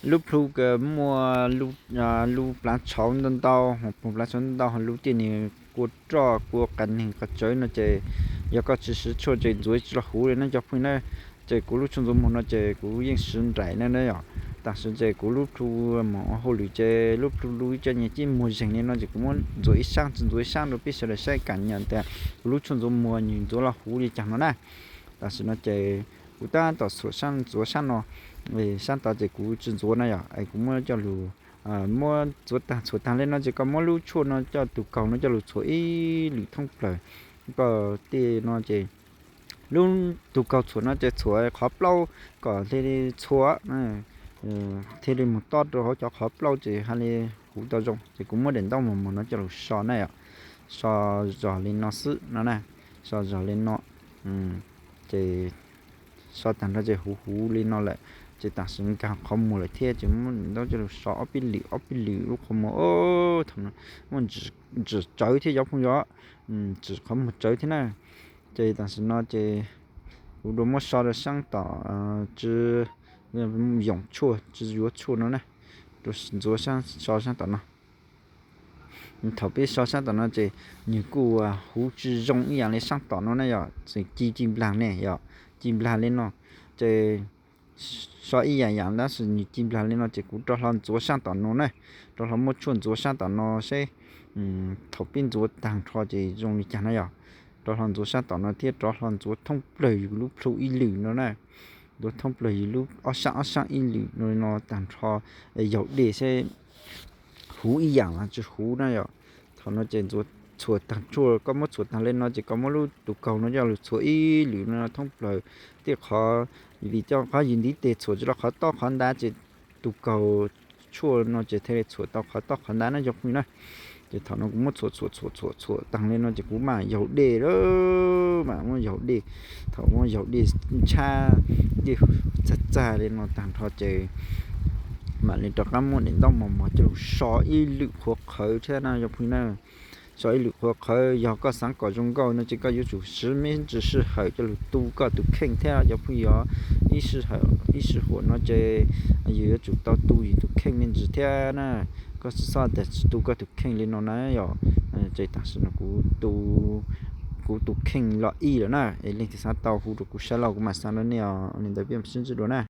Lub plhu muaj lub plav tshauv ntau ntau, plhu plav tshauv ntau ntau, lub tiaj nws kua roj kua qas neeg qas tsawv no ces yog koj tsis siv tshuaj ces ntxuav tsis tau huv li na cov phooj ywg na. Ces kuv lub tshuaj ntxuav muag no ces kuv yeej siv nraim na na yom. Tam sim ces kuv lub plhu mus ua hauj lwm ces lub plhu lub cov nyias cib muag zeeg li no ces kuv muab ntxuav ib sab tsis ntxuav ib sab rau peb sawv daws saib kam nyam tias kuv lub tshuaj ntxuav muag nws ntxuav los huv li cas no na. Tam sim no ces kuv tab tom txhuam sab ntxuav sab no, sab tod ces kuv tsis ntxuav na yom. Es kuv muab coj lug, muab ntxuav tag txhuam tag li no ces koj muab lub tshuaj no coj tus kaus no coj lug txhuam ib lwm thoob plaws. Koj tej no ces lub tus kaus txhuam no ces txhuam qhov plaub kom thiaj li txhua thiaj li mus tob rau hauv cov qhov plaub ces hais li huv tau zoo. Ces kuv muab daim ntaub mos mos no coj lug so na yom, so zog li no xwb no na, so zog li no. Ces so tag nrho ces huv huv li no lawm, ces tam sim nkag qhov muag lawm thiab ces muab daim ntaub coj lug so ob peb lwm ob peb lwm lub qhov muag, thaum no muaj ntsim tsawv thiab cov phooj ywg, ntsim qhov muag tsawv thiab na. Ces tam sim no ces kuv rua muab so rau sab tom tsis yoom tshuaj tsis yuav tshuaj no na, ntxuav so sab tom no. Thaum peb so sab tom no ces nws kuj huv tsis zoo ib yam li sab tom no na yom, txawm ci ci nplag ne yom, ci nplag li no. Ces so ib yam yam tab sis nws ci nplag li no ces kuv rov hlo ntxuav sab tom no na, rov hlo muab tshuaj ntxuav sab tom no seb thaum peb ntxuav tag nrho ces zoo li cas na yom. Rov hlo ntxuav sab tom no thiab rov hlo ntxuav thoob plawg yus lub plhu ib lwm no na, ntxuav thoob plawg yus lub ob sab ob sab ib lwm no li no tag nrho, yaug dej seb huv ib yam los tsis huv na yom. Thaum no ces ntxuav txhuam tag tshuaj, koj muab txhuam tag li no ces koj muab lub tus kaus no coj lug txhuam ib lwm no thoob plawg tej qhov, vim coj qhov yus ntiv tes txhuam tsis tau qhov tob qhov ntav ces tus kaus tshuaj no ces thiaj li txhuam tau qhov tob qhov ntav na cov phooj ywg na. Ces thaum no kuv muab txhuam txhuam txhuam txhuam txhuam tag li no ces kuv mam yaug dej lawm, mam muab yaug dej. Thaum muab yaug dej ntshab, dej txag txag li no tag nrho ces mam li rov qab muab daim ntaub mos mos coj lug so ib lwm qhuav qhawv thiab na cov phooj ywg na. So ib lwm qhuav qhawv, yog koj xav kom zoo nkauj no ces koj yuav tsum siv me ntsis sij hawm coj lug tu koj tus kheej thiab cov phooj ywg. Ib sij hawm ib sij huam no ces yus yuav tsum tau tu yus tus kheej me ntsis thiab na. Koj tsis txhob tias tsis tu koj tus kheej li no na yom. Ces tam sim no kuv tu, kuv tus kheej los ib lawm na, es leej twg xav tau hu rau kuv sab lauj, kuv mam xa rau nej os. Li ntawd peb sib ntsib dua na.